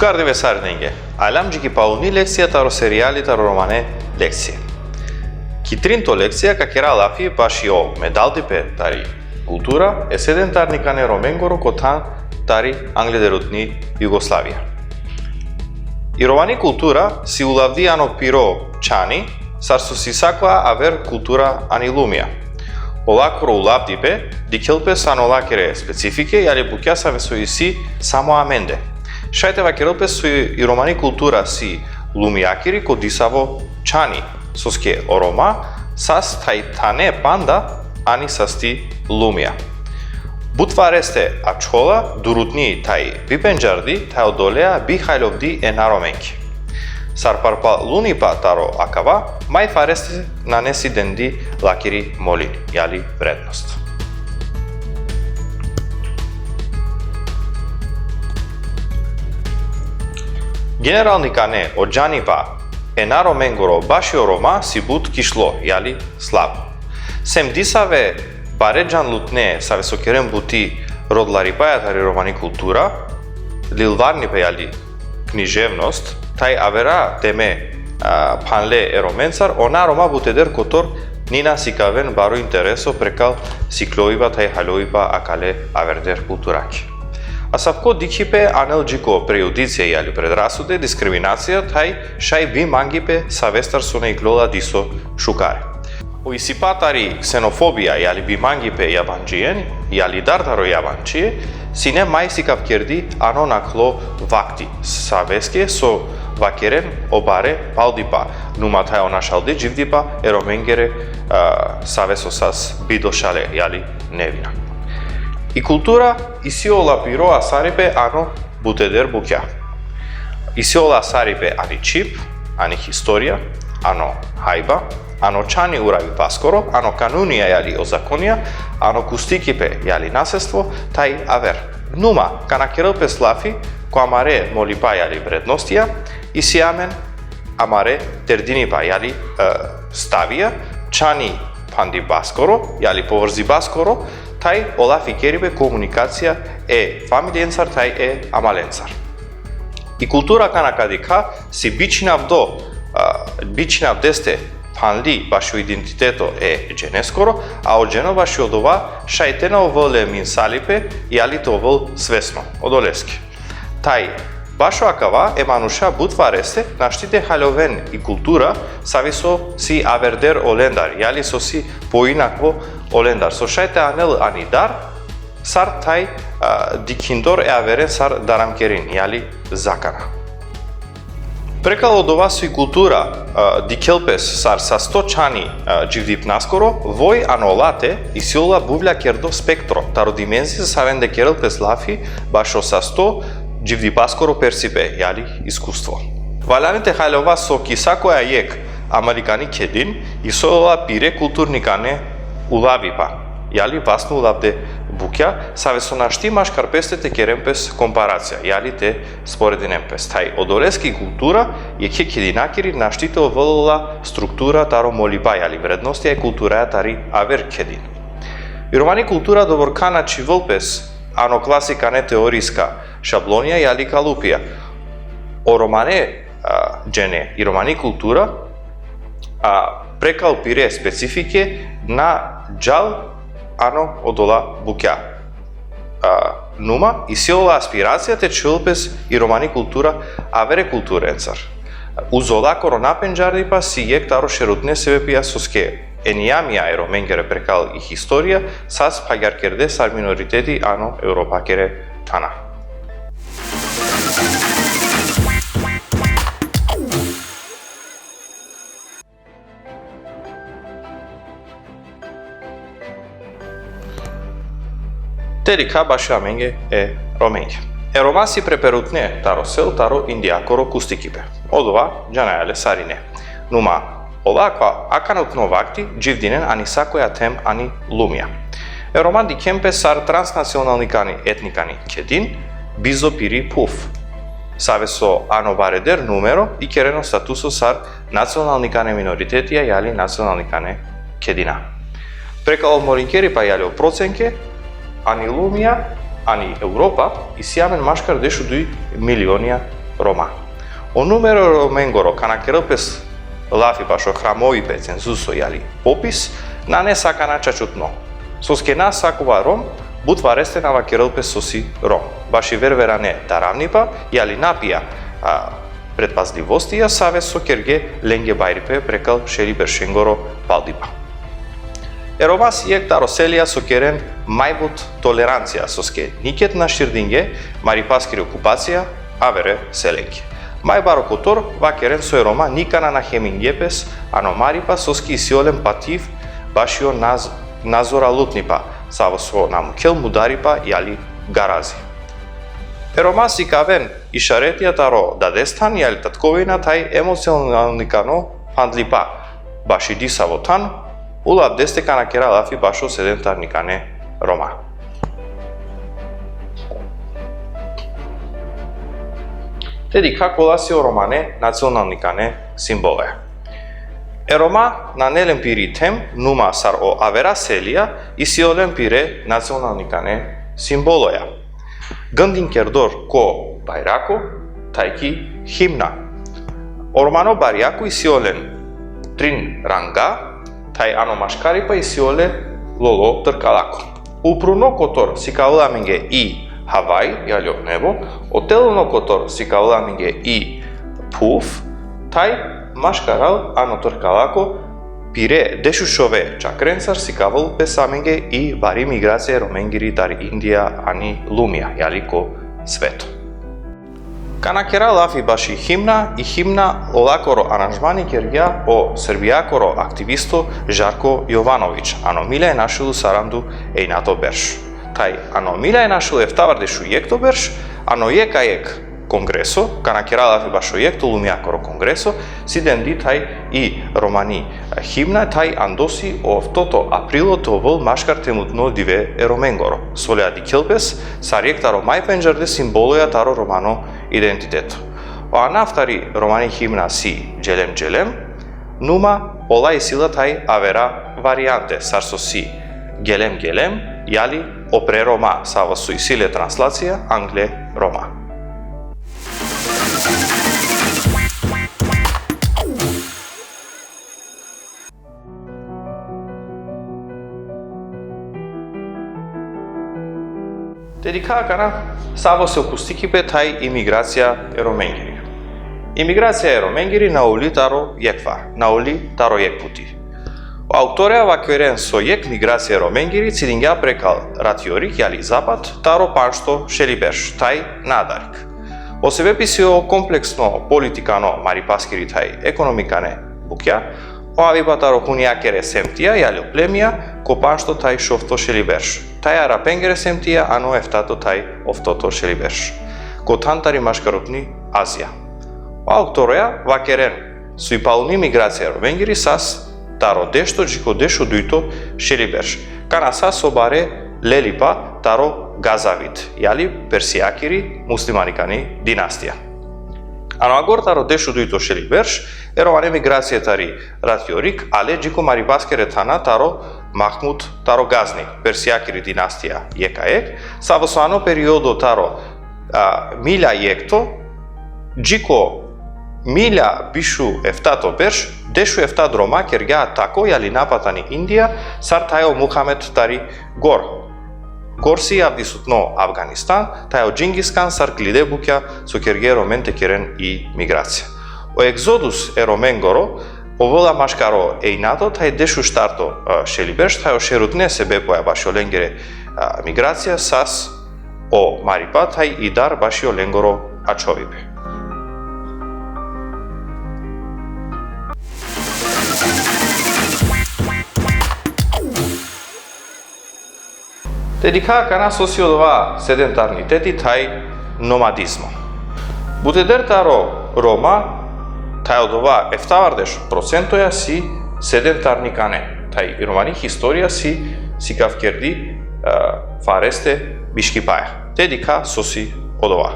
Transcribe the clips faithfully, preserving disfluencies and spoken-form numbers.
Gardime sarinenge. Alam dži ki pauni lekcija taro serijali taro romane lekcije. Ki trinto lekcija ka kera lafi bašo medaldipe tari kultura e sedentarnikane romengoro ko than tari anglederutni Jugoslavija. I romani kultura si ulavdi ano piro čhani, sar so si sakoja aver kultura ani lumja. Olakoro ulavdipe dikhel pes ano olakere specifike, jali bukja save so isi samo amende. Šaj te vakerel pes so i romani kultura si lumjakiri ko disavo čhani, soske o Roma sas thaj thane panda ani sasti lumja. But fareste ačhola durutni thaj bipendžardi, thaj odolea bihajlovdi e na Romenge. Sar parpalunipa taro akava, maj fareste nane si dendi lakiri molin, jali vrednost. Generalnikane o džanipa e na Romengoro bašo Roma si but kišlo, jali slabo. Sem disave bare džanlutne save so keren buti rodlaripaja tari romani kultura, lilvarnipe jali književnost, thaj avera teme, a, phanle e Romencar, o na Roma buteder kotor nina sikaven baro intereso prekal siklovipa thaj halovipa akale averder kulturake. Asavko dikhipe anel dži ko prejudicie jali predrasude, diskriminacija thaj šaj bimangipe savestar so na iklola diso šukare. O isipa tari ksenofobija jali bimangipe jabandžien, jali dar taro jabandžie, sine maj sikavkerdi ano nakhlo vakti, saveske so vakeren o bare paldipa, numa thaj o našalde dživdipa e Romengere, a, save so sas bidošale, jali nevina. I kultura isi ola piro asaripe ano buteder bukja. Isi ola asaripe ani čhib, ani historija, ano hajba, ano čhani uravipaskoro, ano kanunija jali o zakonija, ano kustikipe jali nasledstvo, thaj aver. Numa, kana kerel pes lafi ko amare molipa jali vrednostija, isi amen amare terdinipa jali, e, stavija, čhani phandibaskoro, jali povrzibaskoro, thaj o lafi keribe komunikacija e familijencar, thaj e amalencar. I kultura kana ka dikha, si bičhinavdo, a, bičhinavdeste phanli bašo identiteto e dženeskoro, a o dženo bašo odova šaj te na ovel le minsalipe, jali te ovel svesno, odoleske. Thaj, bašo akava e manuša but fareste našti te haloven i kultura, savi so si averder olendar, jali so si poinako olendar. So šaj te anel ani dar, sar thaj, a, dikhindor e averen sar daramkerin, jali zakana. Prekal odova so i kultura, a, dikhel pes sar sasto čhani, a, dživdipnaskoro, voj ano late isi ola buvljakerdo spektro, taro dimenzije savende kerel pes lafi, bašo sasto dživdipaskoro persipe, jali iskustvo. Valjani te halova so ki sakoja jekh amarikani kedin, isi ola pire kulturnikane ulavipa, jali vasno ulavde bukja, save so našti maškar peste te keren pes komparacija, jali te sporedinen pes. Thaj odoleske i kultura jekhe kedinakiri našti te ovel ola struktura taro molipa jali vrednostija e kulturaja tari aver kedin. I romani kultura dobor ka na čhivel pes ano klasikane teoriska šablonija jali kalupija. O romane, a, džene, i romani kultura, a, prekal pire specifike na džal ano odola bukja. A, numa, isi ola aspiracija te čhivel pes i romani kultura avere kulturencar. Uz olakoro napendžardipa si jekh taro šerutne sebepija soske e nijamija e Romengere prekal i historija, sas phagjarkerde sar minoriteti ano evropakere thana. Te dikha bašo amenge e Romenge. E Roma si preperutne taro sel taro indijakoro kustikipe. Odova džanaja le sarine. Numa, ola akava akanutno vakti dživdinen ani sakoja them ani lumja. E Roma dikhen pes sar transnacionalnikani etnikani kedin, bizo piri phuv, save so ano bareder numero ikerena o statuso sar nacionalnikane minoritetija jali nacionalnikane kedina. Prekal o molinkeripa jali o procenke, ani lumja, ani Evropa, isi amen maškar dešuduj milionja Roma. O numero e Romengoro, kana kerel pes lafi bašo hramovipe, cenzuso jali popis, nane sa kana čačutno. Soske na sakova Rom but vareste na vakerel pes so si Rom. Baši ververane daravnipa, jali napija, a, pretpazlivostija, save so kerge lenge bajripe prekal Šeliberšengoro paldipa. E Roma si jekh taro selija so keren majbut tolerancija, soske niked na širdinge maripaskiri okupacija avere selenge. Maj baro kotor vakeren so e Roma nikana na hemingje pes ano maripa, soske isi olen pativ bašo naz-, nazoralutnipa, savo so na mukhel mudaripa jali garazi. E Roma sikaven išaretija taro dadestan jali tatkovina thaj emocionalnikano phandlipa. Baši disavo than, ulo avdeste kana kera lafi bašo sedentarnikane Roma. Te dikha kola si o romane nacionalnikane simbole. E Roma nane len piri them, numa sar o avera selija isi olen pire nacionalnikane simboloja. Gndin kerdor ko bajrako, thaj ki himna. O romano bajrako isi olen trin ranga, thaj ano maškaripa isi ole lolo trkalako. Upruno kotor sikavela amenge i havaj, jali o nebo, o teluno kotor sikavela amenge i phuv, thaj maškaral ano trkalako pire dešušove čakrencar sikavel pes amenge i bari migracija e Romengiri tari Indija ani lumija, jali ko sveto. Kana kera lafi baši himna, i himna olakoro aranžmani kergja o Srbijakoro aktivisto Žarko Jovanović, ano milja e našudu sarandu ejnato berš. Thaj ano milja e našudu eftavardeš u jekhto berš, ano jekh a jekh kongreso, kana kera lafi bašo jekhto lumjakoro kongreso, si dendi thaj i romani, e, himna, thaj ando si oftoto aprilo te ovel maškar te mutno dive e Romengoro. Sole a dikhel pes sar jekh taro maj pendžarde simboloja taro romano identiteto. O anav tari romani himna si Dželem Dželem, numa ola isi la thaj avera variante, sar so si Gelem Gelem, jali Opre Roma, savo so isi le translacija angle Roma. Te dikha akana savo so kustikipe thaj imigracija e Romengiri. Imigracija e Romengiri na uli taro jekhva, na uli taro jekh puti. O autorea vakeren so jekh migracija e Romengiri cidingja prekal Rat Jorik, jali zapad, taro panšto šeli berš, thaj nadarik. O sebepi si o kompleksno politikano, maripaskiri thaj ekonomikane bukja, o aviba taro hunjakere semtija, jali o plemija, ko panšto thaj šovto šeli berš, thaj arapengere semtija ano eftato thaj oftoto šeli berš, ko than tari Maškarutni Azija. O autorea vakeren so i paluni migracija e Romengiri sas taro dešto dži ko dešudujto šeli berš, kana sas o bare lelipa taro Gazavid, jali Persijakiri muslimanikani dinastija. Ano agor taro dešudujto šeli berš, e romane migracija tari Rat Jorik ale dži ko maripaskere thana taro Mahmud taro Gazni, Persijakiri dinastija jekh a jekh, savo so ano periodo taro, a, milja jekhto dži ko milja bišu eftato berš, dešuefta Roma kergja atako jali napad ani Indija, sar thaj o Muhamed tari Gor. Gor si avdisutno Afganistan, thaj o Džingis Khan sar klide bukja so kerge e Romen te keren imigracija. O egzodus e Romengoro ovela maškaro ejnato thaj dešuštarto, a, šeli berš, thaj o šerutne sebepoja bašo lengere, a, migracija sas o maripa thaj i dar bašo lengoro ačhovipe. Te dikha akana so si odova sedentarniteti thaj nomadizmo. Buteder taro Roma, thaj odova eftavardeš procentoja si sedentarnikane, thaj i romani historija si, sikav kerdi, e, fareste biškipaja. Te dikha so si odova.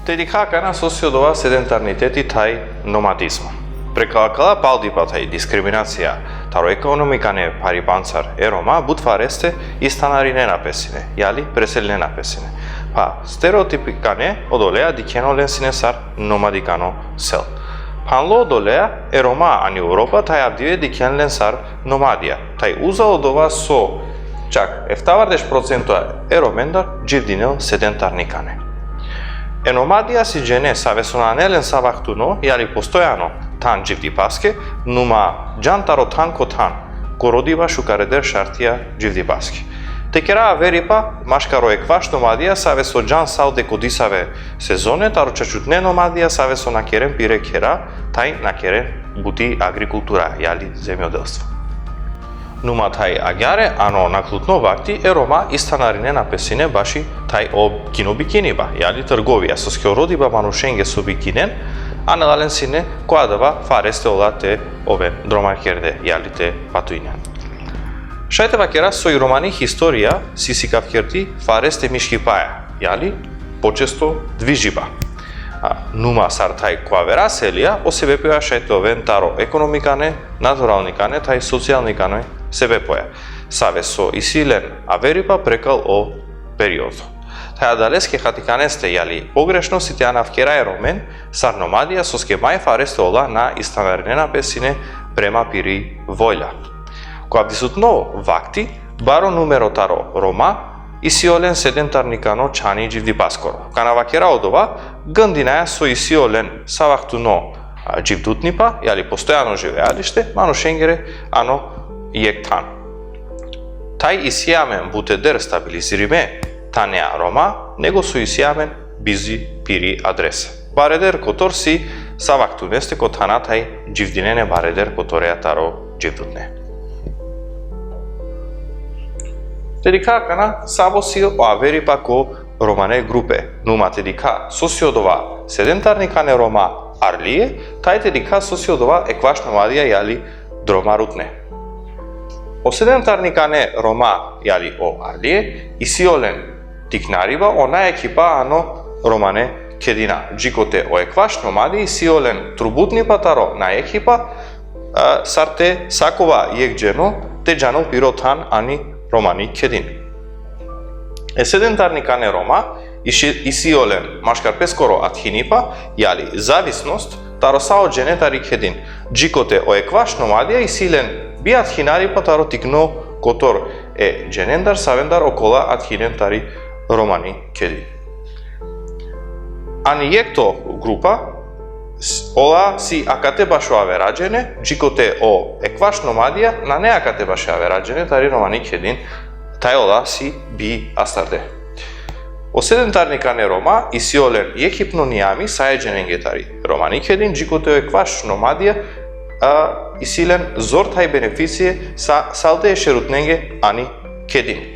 Te dikha akana so si odova sedentarniteti thaj nomadizmo. Prekal akala paldipa thaj diskriminacija taro ekonomikane pharipancar e Roma but fareste istanarinena pe sine, jali preselinena pe sine. Pa stereotipikane odolea dikhen olen sine sar nomadikano sel. Phanlo odolea e Roma ani Evropa thaj avdive dikhen len sar nomadija. Thaj uza odova so čak eftavardeš procento e Romendar dživdinel sedentarnikane. E nomadija si džene save so nane len savahtuno, jali postojano than dživdipaske, numa džan taro than ko than, ko rodiba šukareder šartija dživdipaske. Te kera averipa maškaro ekvaš nomadija save so džan salde ko disave sezone, taro čačutne nomadija save so na keren pire khera, thaj na keren buti agrikultura, jali zemjodelstvo. Numa thaj agjaar ano naklutno vakti e Roma istanarinena pe sine baši thaj o kinobikiniba, jali trgovija, soske o rodiba manušenge so bikinen, anela len sine ko adava fareste ola te oven dromarkerde, jali te patujnen. Šaj te vakera so i romani historija si sikavkerdi fareste miškipaja, jali počesto dvižiba. A, numa sar thaj ko avera selija, o sebepoja šaj te oven taro ekonomikane, naturalnikane, thaj socijalnikane sebepoja. Save so isi len averipa prekal o periodo. Thaj adaleske hatikanes te jali pogrešno si te anavkera e Romen sar nomadija, soske maj fareste ola na istanarinena pe sine prema piri volja. Ko avdisutno vakti, baro numero taro Roma isi olen sedentarnikano čhani dživdipaskoro. Kana vakera odova, gndinaja so isi olen savahtuno, a, dživdutnipa, jali postojano živejalište, manušengere ano jekh than. Thaj isi amen buteder stabilizirime thanea Roma, nego so isi amen bizi piri adresa. Bareder kotor si savahtuneste ko thana thaj dživdinene bareder kotorea taro dživdutne. Te dikha akana savo si o averipa ko romane grupe, numa te dikha so si odova sedentarnikane Roma arlie, thaj te dikha so si odova ekvaš nomadija jali dromarutne. O sedentarnikane Roma jali o arlie isi olen tiknariba, o najekhipa ano romane kedina. Džikote o ekvaš nomadi isi olen trubutnipa taro najekhipa, a, sar te sakova jekh dženo te džanel piro than ani romani kedin. E sedentarnikane Roma isi, isi olen maškar peskoro athinipa, jali zavisnost, taro sa o džene tari kedin. Džikote o ekvaš nomadija isi len biathinaripa taro tikno kotor e dženendar, savendar okola athinen tari romani kedin. Ani jekhto grupa, s-, ola si akate bašo avera džene, džikote o ekvaš nomadija nane akate bašo avera džene tari romani kedin, thaj ola si biastarde. O sedentarnikane Roma isi olen jekhipno nijami sa e dženenge tari romani kedin, džikote o ekvaš nomadija, a, isi len zor thaj beneficie sa, salde e šerutnenge ani kedin.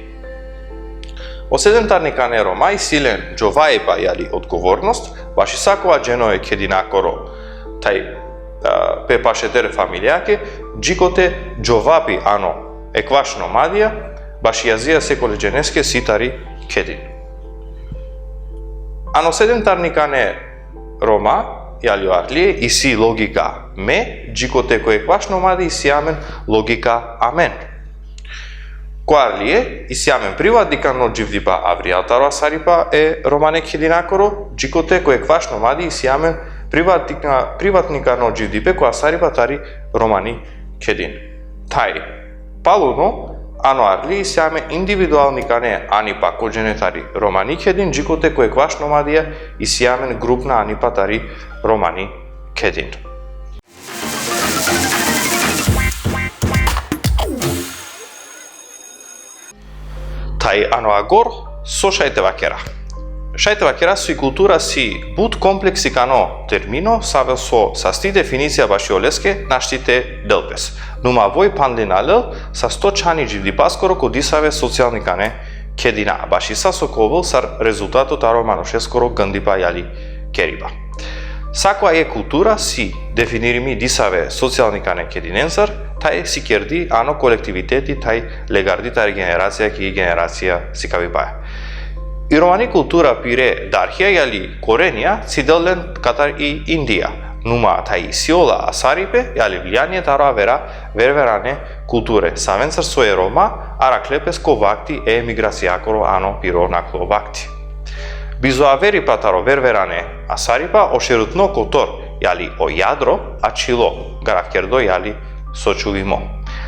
O sedentarnikane Roma isi len džovaipa jali odgovornost baši sakova dženo e kedinakoro thaj, a, pe pašeder familijake, džikote džovapi ano ekvaš nomadija baši jazija sekole dženeske si tari kedin. Ano sedentarnikane Roma jali o arlie isi logika me, džikote ko ekvaš nomadi isi amen logika amen. Ko arlie isi amen privatnikano dživdipa avrijal taro asaripa e romane kedinakoro, džikote ko ekvaš nomadi isi amen privatnika-, privatnikano dživdipe ko asaripa tari romani kedin. Thaj paluno, ano arlie isi amen individualnikane anipa ko džene tari romani kedin, džikote ko ekvaš nomadija isi amen grupna anipa tari romani kedin. Thaj ano agor, so šaj te vakera? Šaj te vakera so i kultura si but kompleksikano termino, save so sasti definicija baši oleske našti te del pes. Numa voj phanlina lel sasto čhani dživdipaskoro ko disave socijalnikane kedina, baši sa so ka ovel sar rezultato taro manušeskoro gndipa jali keriba. Sakova jekh kultura si definirimi disave socijalnikane kedinensar, thaj si kerdi ano kolektiviteti, thaj legardi tari generacija ki generacija sikavipaja. I romani kultura pire darhija jali korenija cidel len katar i Indija. Numa thaj isi ola asaripe jali vlijanie taro avera ververane kulture, savencar so e Roma arakhle pes ko vakti e emigracijakoro ano piro naklo vakti. Bizo averipa taro ververane asaripa, o šerutno kotor, jali o Jadro, ačhilo, garavkerdo, jali sočuvimo.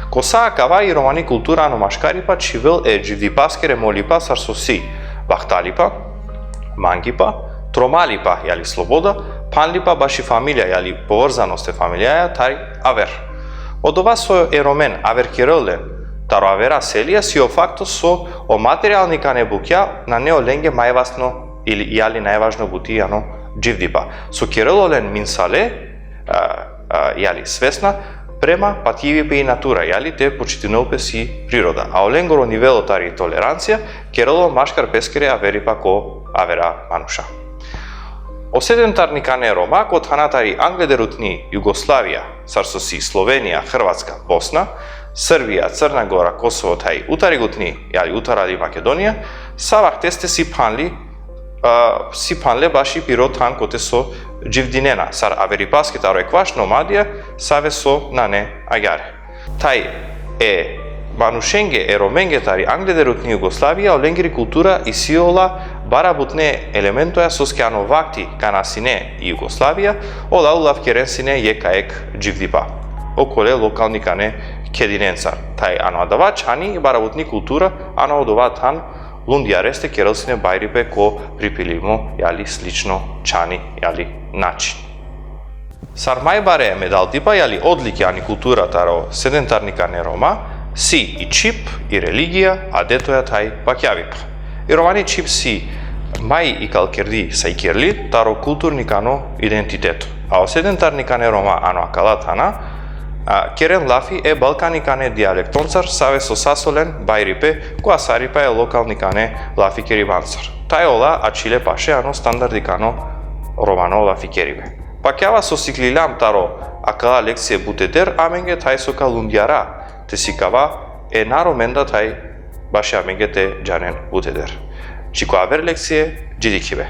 Ko sa akava i romani kultura ano maškaripa čhivel e dživdipaskere molipa sar so si bahtalipa, mangipa, tromalipa, jali sloboda, phanlipa baši familija, jali povrzanost e familijaja, tari aver. Odova so e Romen aver kerel len taro avera selija, si o fakto so o materijalnikane bukja nane olenge majvasno ili jali najvažno buti ano dživdipa. So kerel olen minsale, a, a, jali svesna, prema pativipe i natura, jali te počitinel pe si priroda. A olengoro nivelo tari tolerancija kerel o maškar peskere averipa ko avera manuša. O sedentarnikane Roma, ko thana tari angledarutni Jugoslavija, sar so si Slovenija, Hrvatska, Bosna, Srbija, Crna Gora, Kosovo, thaj utarigutni, jali utarali Makedonija, sa vahteste si phanli, a, si phanle baši piro than kote so dživdinena, sar averipaske taro ekvaš nomadija, save so nane agjaar. Thaj e manušenge, e Romenge tari angledarutni Jugoslavija, olengiri kultura isi ola barabutne elementoja soske ano vakti kana sine i Jugoslavija, ola ulavkeren sine jekh ka jekh dživdipa. Okole lokalnikane kedinencar. Thaj ano adava čhani barabutni kultura, ano odova than lundjareste kerel sine bajripe ko pripilimo, jali slično čhani, jali način. Sar majbare medaltipa, jali odlike ani kultura taro sedentarnikane Roma, si i čhib, i religija, adetoja thaj pakjavipa. I romani čhib si maj ikalkerdi sa ikerli taro kulturnikano identiteto. A o sedentarnikane Roma ano akala thana, a, keren lafi e balkanikane dialektoncar, save so sa so len bajripe ko asaripa e lokalnikane lafikeribancar. Thaj ola ačhile paše ano standardikano romano lafikeribe. Pakjava so sikliljam taro akala lekcije buteder amenge, thaj so ka lundjara te sikava e na Romenda, thaj baši amenge te džanen buteder. Dži ko aver lekcije, dži dikhibe.